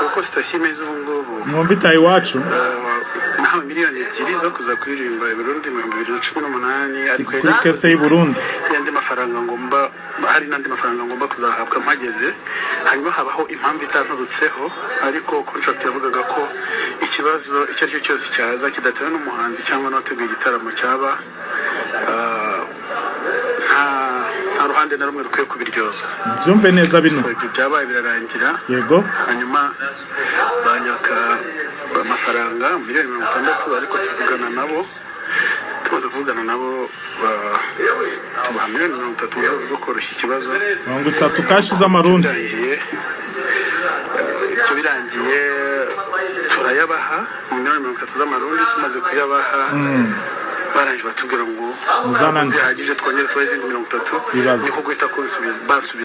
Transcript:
Kuko situation imeze ubu ngubu, Mwumva itaha iwacu. Nahawe miliyoni 2 zo kuza kuririmba i Burundi mu 2018, ariko Kuri caisse y'i Burundi. y'andi mafaranga ngomba, hari n'andi mafaranga ngomba kuzahabwa mpageze. Hanyuma habaho impamvu itanturutseho, ariko contract yavugaga ko ikibazo icyo ari cyo cyose cyaza kidatewe n'umuhanzi cyangwa n'uwateguye igitaramo cyaba, nta ruhande na rumwe rukwiye kubiryoza. Byumve neza bino. So ibyo byabaye birarangira. Hanyuma banyaka amafaranga miliyoni 60, ariko tuvugana nabo, tumaze kuvugana nabo tubaha miliyoni 30 mu rwego rwo koroshya ikibazo. 30 cash z'amarundi. Birangiye, ibyo birangiye turayabaha, miliyoni 30 z'amarundi. Tumaze kuyabaha, barangije batubwira ngo Muzanandi. zihagije, twongere tubahe izindi 30. Ibaze. Niko guhita kunsubiza bansubiza.